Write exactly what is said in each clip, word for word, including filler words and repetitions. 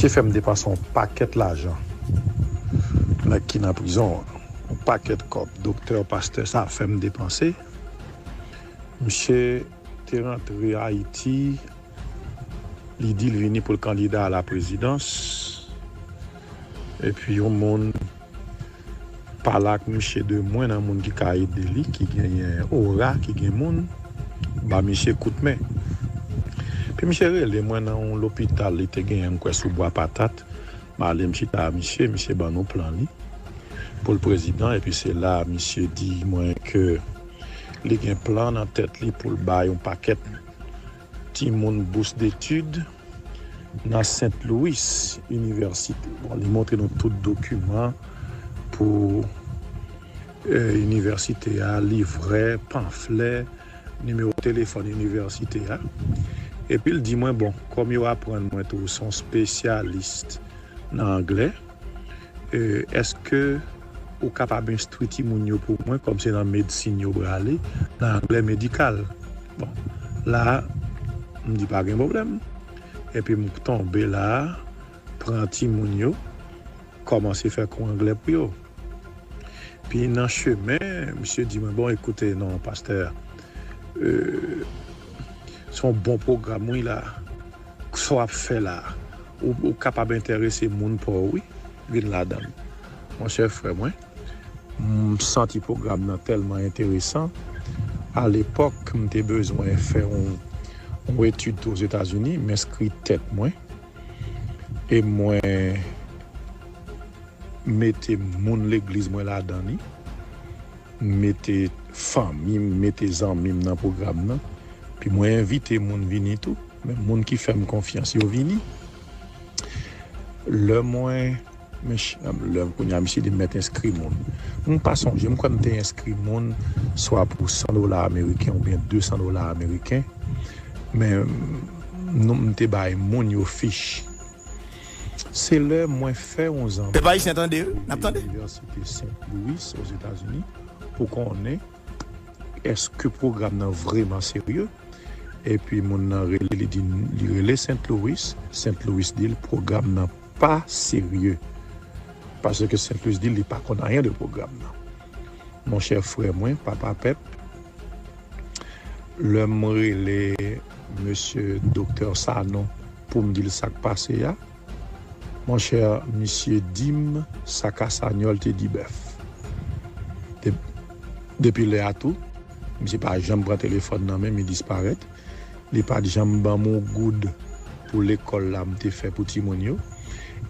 Misye fè m depanse yon pakèt lajan. Nèg ki nan prizon an, yon pakèt kòb. Doktè, pastè, sa fè m depanse. Misye te rantre Ayiti, li di l vini pou l kandida a la prezidans. Epi yon moun pale ak misye de mwen nan moun ki ka ede li, ki genyen ora, ki gen moun, ba misye kout men. Epi misye rele mwen nan yon lopital, li te genyen, m kwè, sou Bwa Patat. M ale, m chita a misye, misye ban nou plan li pou l prezidan, epi se la misye di mwen ke li gen plan nan tèt li pou l bay yon pakèt timoun bous detid nan Sent Louis Inivèsite. Bon, li montre nou tout dokiman pou, eh, inivèsite a, livrè, panflè, nimewo telefòn inivèsite a. Epi l di mwen, bon, kòm yo aprann mwen tou w se yon espesyalis nan anglè, eh, èske ou kapab enstwi timoun yo pou mwen, kòm se nan medsin yo prale, nan anglè medikal? Bon, la, m di pa gen pwoblèm. Epi m tonbe la, pran timoun yo, kòmanse fè kou anglè pou yo. Pi nan chemen, misye di mwen, bon, ekoute, non, pastè, euh, se yon bon pwogram, wi, la. Sa w ap fè la, ou, ou kapab enterese moun pa w, wi, vin ladan l. Monchè, frè mwen, m santi pwogram nan tèlman enteresan. Alepòk, m te bezwen fè yon, yon etid tou Ozetazini, m enskri tèt mwen. E mwen mete moun legliz mwen ladan li. M mete fanmi m, m mete zanmi m nan pwogram nan. Pi mwen envite moun vini tou. Men moun ki fè m konfyans, yo vini. Lè mwen, men ch-, lè kounye a misye di m mèt enskri moun. M pa sonje, m kwè m te enskri moun swa pou san dola ameriken oubyen de san dola ameriken. Men m, m te bay moun yo fich. Se lè mwen fè yon zanmi. Pèp ayisyen, tande, n ap tande. Inivèsite Sent Louis Ozetazini pou konnen èske pwogram nan vrèman serye. Epi moun nan rele, li di, li rele Sent Louis. Sent Louis di l pwogram nan pa serye. Paske Sent Louis di l li pa konn anyen de pwogram nan. Monchè, frè mwen, papa pèp, lè m rele mesye Doktè Sanon pou m di l sa k pase a, monchè, misye di m sa Kasanyòl te di bèf. De-, depi lè a tou, misye pa janm pran telefòn nan men m, li disparèt. Li pa t janm ban m yon goud pou lekòl la m te fè pou timoun yo.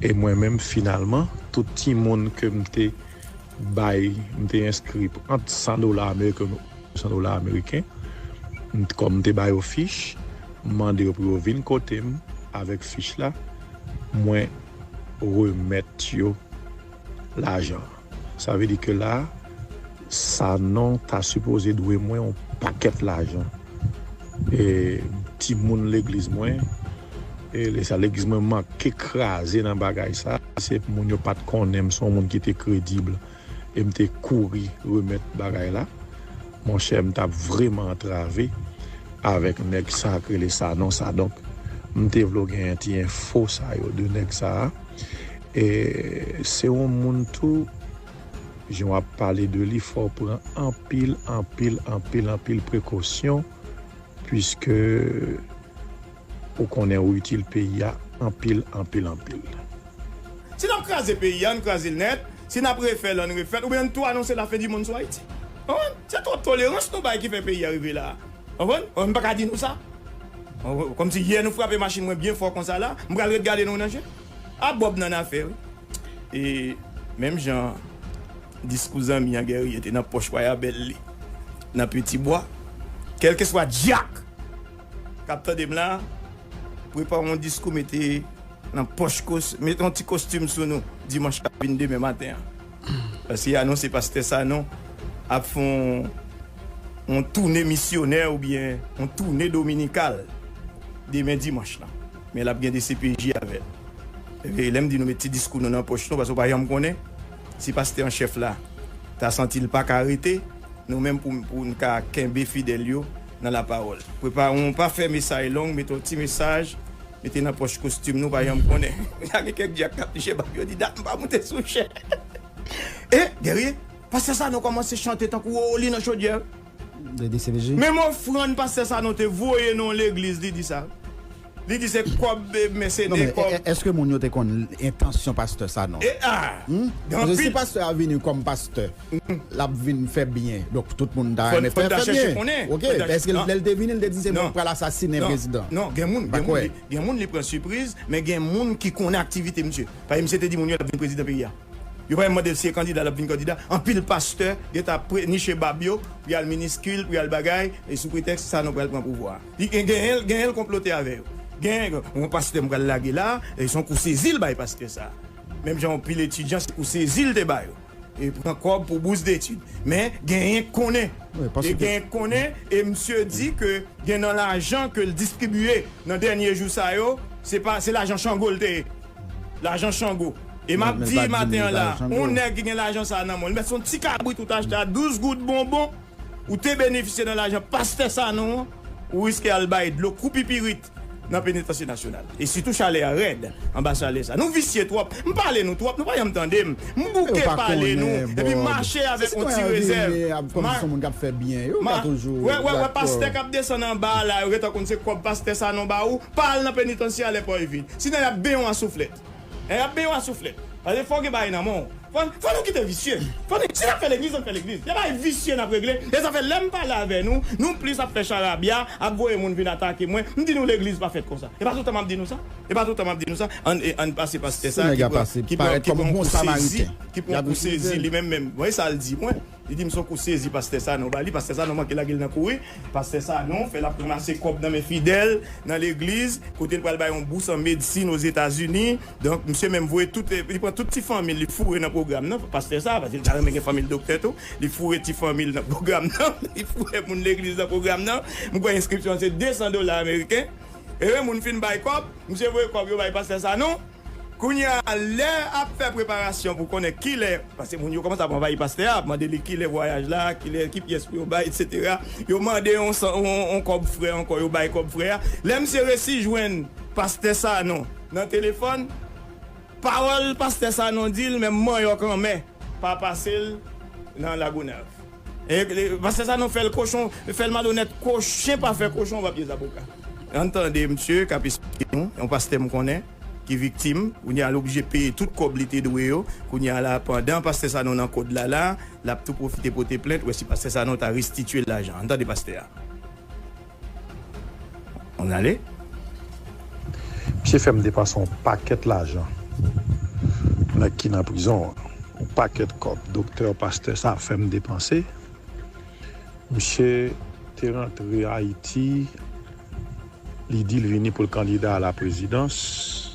E mwen menm, finalman, tout timoun ke m te bay, m te enskri ant san dola ameriken, san dola ameriken. M, kòm m te ba yo fich, m mande yo pou yo vin kote m avèk fich la, mwen remèt yo lajan. Sa vle di ke la, Sanon ta sipoze dwe mwen yon pakèt lajan. E timoun legliz mwen, e le-, sa legliz mwen manke kraze nan bagay sa. Se moun yo pa t konnen m se yon moun ki te kredib. E m te kouri remèt bagay la. Monchè, m t ap vrèman antrave avèk nèg sa k rele Sanon sa. Donk, m te vle w gen ti enfo sa yo de nèg sa a. E se yon moun tou, jan w ap pale de li, fò w pran anpil, anpil, anpil, anpil prekosyon, piske ou konnen ou itil peyi a anpil, anpil, anpil. Si n ap kraze peyi a, ann kraze l nèt. Si n ap refè l, ann refè l. Oubyen ann tou anonse lafen di monn sou Ayiti. Konprann? Se twòp tolerans nou bay ki fè peyi a rive la a. Konprann? Konprann? M pa ka di nou sa. Konprann? Kòmsi yè nou frape machin mwen byen fò konsa la, m pral ret gade nou nan je. A Bòb nan afè, wi. E menm jan diskou zanmi an Guerrier te nan pòch Wayabèl li, nan Petibwa, kèlkeswa dyak k ap tande m la, prepare yon diskou, mete nan pòch kos-, mete yon ti kostim sou nou dimanch k ap vin demen maten an. Paske anonse pastè Sanon ap fè yon, yon toune misyonè oubyen yon toune dominikal demen dimanch lan. Men l ap gen D C P J avè l. E lè m di nou met ti diskou nou nan pòch nou, paske w pa janm konnen si pastè an chèf la ta santi l pa ka rete, nou menm pou, pou n ka kenbe fidèl yo nan lapawòl. Prepare w, pa fè mesaj long, mete yon ti mesaj Mete nan pòch kostim nou, pa janm konnen. Gen kèk dyak k ap niche bab yo di dat m pa moute sou chè. E, Guerrier, pastè Sanon kòmanse chante tankou o li nan chodyè. Men ofrann pastè Sanon te voye nan yon legliz, li di sa. Li di se kòb, men se de kòb. Non, men èske moun yo te konn entansyon pastè Sanon? E, a, hmm? Paske si pastè a vini kòm pastè, l ap vin fè byen. Donk, tout moun ta renmen fè, fè byen. Oke, èske lè l te vini, l te di se mwen k pral asasinen prezidan? Non, gen moun, gen moun, gen moun li pran sipriz, men gen moun ki konnen aktivite misye. Paske misye te di moun yo l ap vin prezidan peyi a. Yo pa menm mande l si e kandida l ap vin kandida. Anpil pastè gentan ap niche bab yo pou y al miniskil, pou y al bagay, e sou pretèks Sanon pral pran pouvwa a. Li gen, genyen l, genyen l konplote avè yo. Genyen yon pastè m pral lage la, e se yon kou sezi l bay pastè sa. Menm jan yon pil etidyan, se kou sezi l te ba yo. E pran kòb pou bous detid. Men genyen k konnen. E genyen k konnen, e misye di ke gen nan lajan ke l distribiye nan dènye jou sa yo, se pa, se lajan Chango l te ye. Lajan Chango. E m ap di maten an la, yon nèg ki gen lajan sa nan men l, mèt se yon ti kabrit ou t achte a douz goud bonbon, ou te benefisye nan lajan pastè Sanon an, ou riske al bay dlo kou pipirit nan Penitansye Nasyonal. E sitou chalè a rèd, anba chalè sa. Nou visye twòp. M pale nou twòp, nou pa janm tande m. M bouke pale nou, epi mache avèk yon ti rezèv. Wè, wè, wè, pastè k ap desann anba a la, yo gentan konn se kòb pastè Sanon ba ou, pa al nan penitansye a lè pòch vid. Sinon, y ap benyen w a souflèt. Y ap benyen w a souflèt. Paske fò w gen bagay nan men w. Fò, fò nou kite visye. Fò nou, si n ap fè legliz, ann fè legliz. Gen bagay visye n ap regle. E sa fè lè m pale avè nou, nou plis ap fè charabya, ap voye moun vin atake mwen. M di nou legliz pa fèt konsa. E pa tout tan m ap di nou sa. E pa tout tan m ap di nou sa. Ann, e, ann pase pastè sa ki pran, ki pran, ki pran kou sezi, ki pran kou sezi li menm menm. Bon, e sa l di mwen. Li di m se yon kou sezi pastè Sanon ba li, pastè Sanon manke lage l nan kouri. Pastè Sanon fè l ap ranmase kòb nan men fidèl, nan legliz, kote l pral bay yon bous an medsin Ozetazini. Donk, misye menm voye tout, li pran tout ti fanmi l, li foure nan pwogram nan, pastè sa, paske li ta renmen gen fanmi l doktè tou. Li foure ti fanmi l nan pwogram nan, li foure moun legliz nan pwogram nan. M kwè enskripsyon an se de san dola ameriken. E moun fin bay kòb, misye voye kòb yo bay pastè Sanon. Kounye a, lè ap fè preparasyon pou konnen kilè, paske moun yo kòmanse ap anvayi pastè a, ap mande li kilè vwayaj la, kilè, ki pyès pou yo bay, etsetera. Yo mande yon san, yon, yon kòb frè ankò, yo bay kòb frè a. Lè misye resi jwenn pastè Sanon nan telefòn, pawòl pastè Sanon di l, menm manyòk anmè pa pase l nan Lagonav. E, e, pastè Sanon fè l kochon, fè l malonèt, kochon pa fè kochon, w ap ye zaboka. Ann tande misye k ap esplike nou, yon pastè m konnen, ki viktim, kounye a l oblije peye tout kòb li te dwe yo, kounye a la, pandan pastè Sanon nan kòd la la, l ap tou pwofite pote plent, wè si pastè Sanon ta restitye l lajan. Ann tande pastè a. Ann ale. Misye fè m depanse yon pakèt lajan. Nèg ki nan prizon an. Yon pakèt kòb. Doktè, pastè, sa fè m depanse. Misye te rantre Ayiti, li di l vini pou l kandida a la prezidans.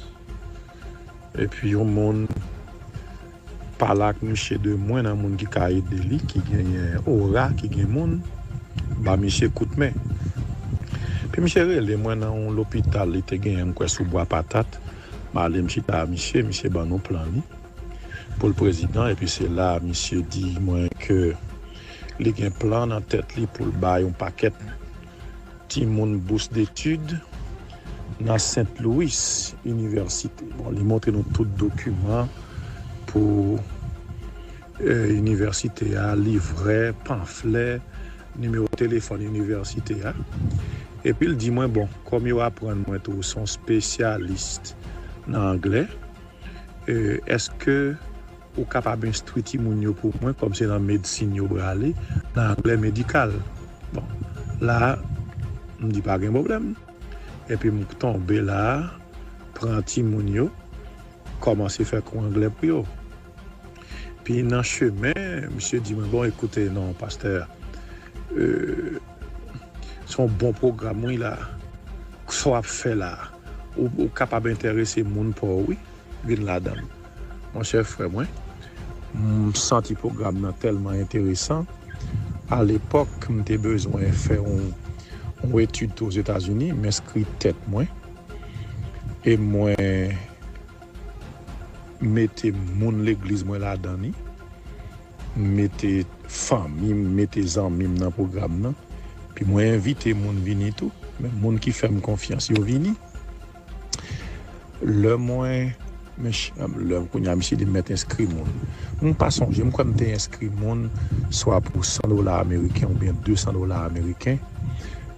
Epi yon moun pale ak misye de mwen nan moun ki ka ede li, ki genyen ora, ki gen moun, ba misye kout men. Epi misye rele mwen nan yon lopital, li te genyen, m kwè, sou Bwa Patat. M ale, m chita a misye, misye ban nou plan li pou l prezidan, epi se la misye di mwen ke li gen plan nan tèt li pou l bay yon pakèt timoun bous detid nan Sent Louis Inivèsite. Bon, li montre nou tout dokiman pou, eh, inivèsite a, livrè, panflè, nimewo telefòn inivèsite a. Epi l di mwen, bon, kòm yo aprann mwen tou w se yon espesyalis nan anglè, eh, èske ou kapab enstwi timoun yo pou mwen, kòm se nan medsin yo prale, nan anglè medikal? Bon, la, m di pa gen pwoblèm. Epi m tonbe la, pran timoun yo, kòmanse fè kou anglè pou yo. Pi nan chemen, misye di mwen, bon, ekoute, non, pastè, euh, se yon bon pwogram, wi, la. Sa w ap fè la, ou, ou kapab enterese moun pa w, wi, vin ladan l. Monchè, frè mwen, m santi pwogram nan tèlman enteresan. Alepòk, m te bezwen fè yon, yon etid tou Ozetazini, m enskri tèt mwen. E mwen mete moun legliz mwen ladan li, m mete fanmi m, m mete zanmi m nan pwogram nan. Pi mwen envite moun vini tou, men moun ki fè m konfyans, yo vini. Lè mwen, men ch- lè kounye a misye di m mèt enskri moun. M pa sonje, m kwè m te enskri moun swa pou san dola ameriken oubyen de san dola ameriken.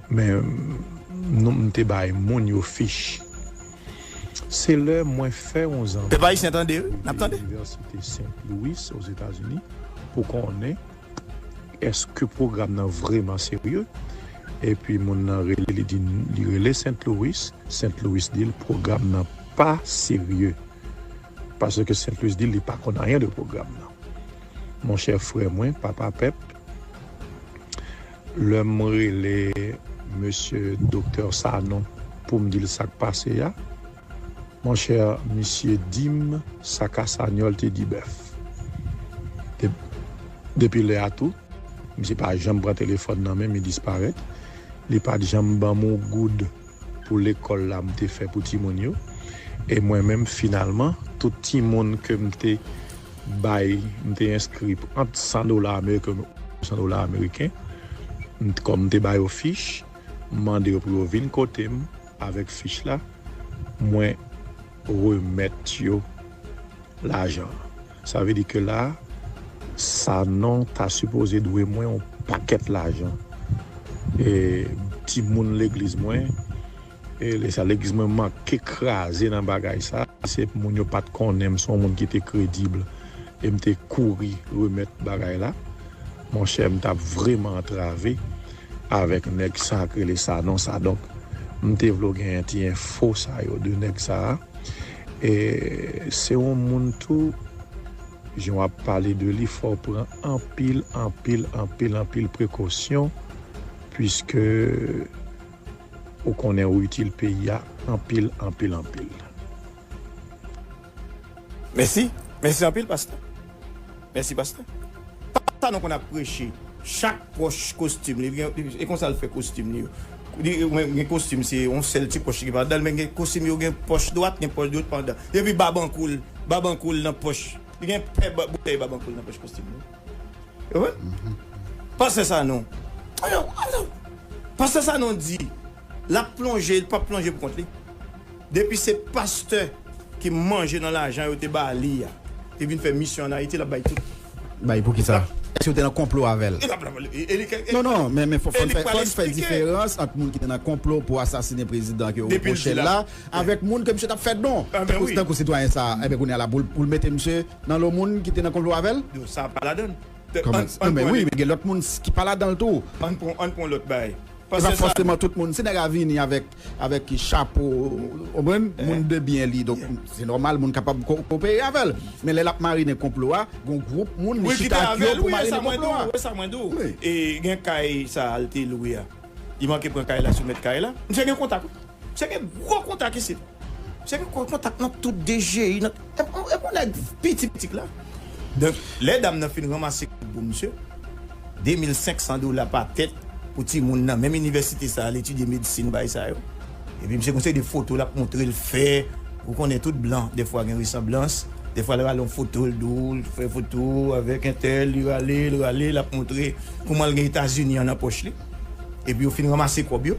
Men nou, m te bay moun yo fich. Se lè mwen fè yon zanmi. Pèp ayisyen, tande wi, n ap tande. Inivèsite Saint Louis, Ozetazini, pou konnen èske pwogram nan vrèman serye. Epi moun nan rele, li di, li rele Saint Louis. Saint Louis di l pwogram nan pa serye. Paske Saint Louis di l li pa konn anyen de pwogram nan. Monchè, frè mwen, papa pèp, lè m rele mesye Doktè Sanon pou m di l sa k pase a, monchè, misye di m sa Kasanyòl te di bèf. De- Depi lè a tou, misye pa janm pran telefòn nan men m, li disparèt. Li pa t janm ban m yon goud pou lekòl la m te fè pou timoun yo. E mwen menm, finalman, tout timoun ke m te bay, m te enskri ant san dola ameriken, san dola ameriken, m- kòm m te ba yo fich, m mande yo pou yo vin kote m avèk fich la, mwen remèt yo lajan. Sa vle di ke la, Sanon ta sipoze dwe mwen yon pakèt lajan. E timoun legliz mwen, e le- sa legliz mwen manke kraze nan bagay sa. Se moun yo pa t konnen m se yon moun ki te kredib. E m te kouri remèt bagay la. Monchè, m t ap vrèman antrave avèk nèg sa k rele Sanon sa. Donk, m te vle w gen ti enfo sa yo de nèg sa a. E se yon moun tou, jan w ap pale de li, fò w pran anpil, anpil, anpil, anpil prekosyon, piske ou konnen ou itil peyi a anpil, anpil, anpil. Mèsi. Mèsi anpil, pastè. Mèsi, pastè. Pastè Sanon konn ap preche. Chak pòch kostim li, li gen- e konsa l fè kostim li yo. Li, mwen, gen kostim, se yon sèl ti pòch ki pa anndan l, men gen kostim yo gen pòch dwat, gen pòch dwat pa anndan. Epi babankou l, babankou l nan pòch. Li gen pè ba- boutèy babankou l nan pòch kostim li. Ou konprann? Pastè Sanon. Alò, alò. Pastè Sanon di, l ap plonje, l p ap plonje pou kont li. Depi se pastè ki manje nan lajan yo te ba li a, li vin fè misyon ann Ayiti, l ap bay tout. Bay pou ki sa? Èske yo te nan konplo avè l? E l ap, e, e li ke- Non, non, men, men fò, fò e n li fè, pral fò n fè eksplike. Diferans ant moun ki te nan konplo pou asasinen prezidan ke yo Depi l di repwoche l la. La, avèk moun ke misye t ap fè don. Ah, ben Tankou, wi. Tankou sitwayen sa, enben, kounye a la, pou l, pou l mete misye nan lo moun ki te nan konplo avè l? Yo, sa pa ladan l. Kòman? An, an Non, men pran wi, lè- men gen lòt moun s- ki pa ladan l tou. An pran, an pran lòt bagay. E pa Pastè Sanon. Fòseman tout moun. Si nèg a vini avèk, avèk chapo, ou konprann? Eh. Moun de byen li. Donk, Yeah. Se nòmal moun kapab ko- kopere avè l. Men lè l ap marinen konplo a, gon gwoup moun li Wi, ki chita te ak avè yo l, pou wi, e marinen sa mwen konplo di a. w, e sa mwen di w. Wi. E gen kay sa a l te lwe a. Li manke pran kay la sou mèt kay la. Misye gen kontak, wi. Misye gen gwo kontak isit. Misye gen gwo kontak nan tout D G I, nan, e, e, e, nèg piti, piti la. Donk, lè dam nan fin ranmase kòb pou misye, de mil senk san dola pa tèt pou timoun nan menm inivèsite sa a, l etidye medsin, bagay sa yo. Epi misye gon seri de foto l ap montre l fè, ou konnen tout blan, dèfwa gen resanblans, dèfwa l rale yon foto, l di w, l fè foto avèk entèl, li rale, l rale, l ap montre kouman l gen Etazini an nan pòch li. Epi yo fin ranmase kòb yo,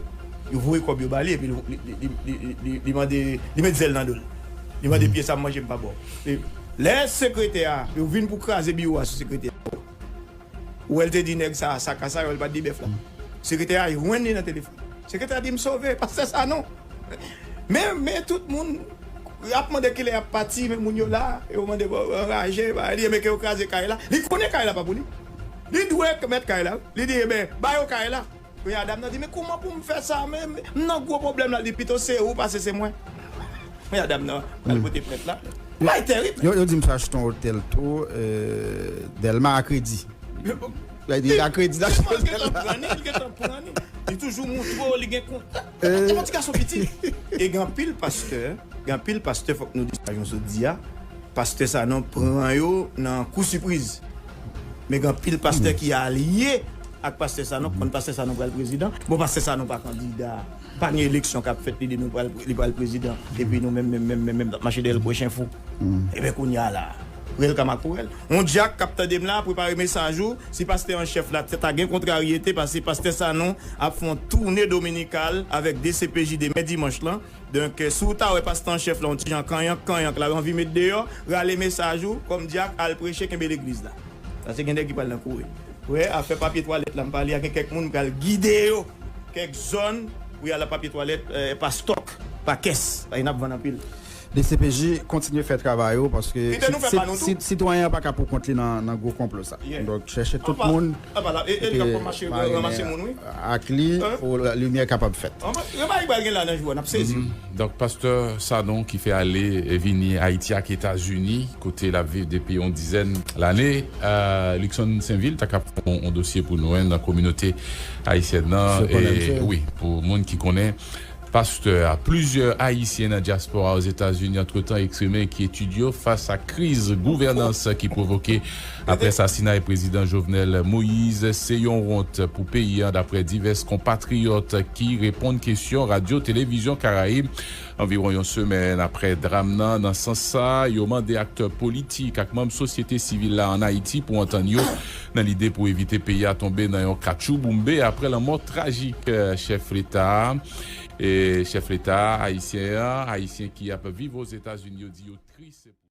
yo voye kòb yo ba li, epi li, li, li mande, li met zèl nan do l. Li mande, "Pye sa m manje, m pa ba w." E lè sekretè a, yo vin pou kraze biwo a sou sekretè a, ou wè l te di nèg sa a, sa ka sa yo, l pa t di bèf la. Sekretè a jwenn li nan telefòn. Sekretè a di, "M sove, pastè Sanon." Men, men tout moun ap mande kilè y ap pati, men moun yo la, yo mande, bon, anraje, ba, li renmen ke yo kraze kay la. Li konnen kay la pa pou li. Li dwe mèt kay la. Li di, "Ebyen, ba yo kay la." Kounye a, dam nan di, "Men kòman pou m fè sa? Men, men, m nan gwo pwoblèm la." Li di, "Pito se ou pase se mwen." Kounye a, dam nan pral pote plent la. Bagay tèrib. Yo, yo di m sa achte yon otèl tou, euh, Dèlma a kredi. Li di a kredi l achte otèl la. Li gentan pran li, li gentan pran li. Li toujou montre w, li gen kontak. E yon ti gason piti. E gen anpil pastè, gen anpil pastè, fòk nou di sa jan w sot di a. Pastè Sanon pran yo nan kou sipriz. Men gen anpil pastè ki alye ak pastè Sanon, konn pastè Sanon pral prezidan. Bon, pastè Sanon pa kandida. Pa gen eleksyon k ap fèt, li di nou pral, li pral prezidan. Epi nou menm, menm, menm, menm, menm, t ap mache dèyè l kou chen fou. Ebyen, kounye a la, Rèl ka makourèl. On dyak k ap tande m la, prepare mesaj ou. Si pastè an chèf la ta gen kontraryete, paske pastè Sanon ap fè yon toune dominikal avèk D C P J demen dimanch lan. Donk, eh, si w ta wè pastè an chèf la, yon ti jan kanyank, kanyank, la anvi met deyò, rale mesaj ou, kòm dyak, al preche, kenbe legliz la. Paske gen nèg ki pral nan kouri. Wè, afè papye twalèt la, m pale ak kèk moun, m pral gide yo. Kèk zòn pou y al ak papye twalèt, eh, pa stòk, pa kès, paske n ap vann anpil. D C P J kontinye fè travay ou paske Kite nou fè pa nou tou. Sitwayen an pa ka pou kont li nan, nan gwo konplo sa. Yeah. Donk, chèche tout Anpa, moun anpa la, e, e li k ap epi mache, marinen ranmase moun, wi. Ak li pou limyè kapab fèt. Anpa, e pa li pral gen la nan jou a, n ap sezi. Donk, pastè Sanon ki fè ale e vini Ayiti ak Etazini, kote l ap viv depi yon dizèn lane, euh, Luckson Sainvil ta ka fè yon, yon dosye pou nou, en, nan kominote ayisyèn nan. Wi, pou moun ki konnen pastè a. Plizyè Ayisyen nan dyaspora Ozetazini antretan eksprime enkyetid yo fas a kriz gouvènans ki pwovoke apre sasinay Prezidan Jovenel Moïse. Se yon wont pou peyi a, daprè divès konpatriyòt ki reponn kesyon Radyo Televizyon Karayib. Anviwon yon semèn apre dram nan, nan sans sa, yo mande aktè politik ak manm sosyete sivil la ann Ayiti pou antann yo nan lide pou evite peyi a tonbe nan yon katchouboumbe apre lanmò trajik, eh, chèf leta a. E chèf leta ayisyen an, Ayisyen ki ap viv Ozetazini yo di yo tris.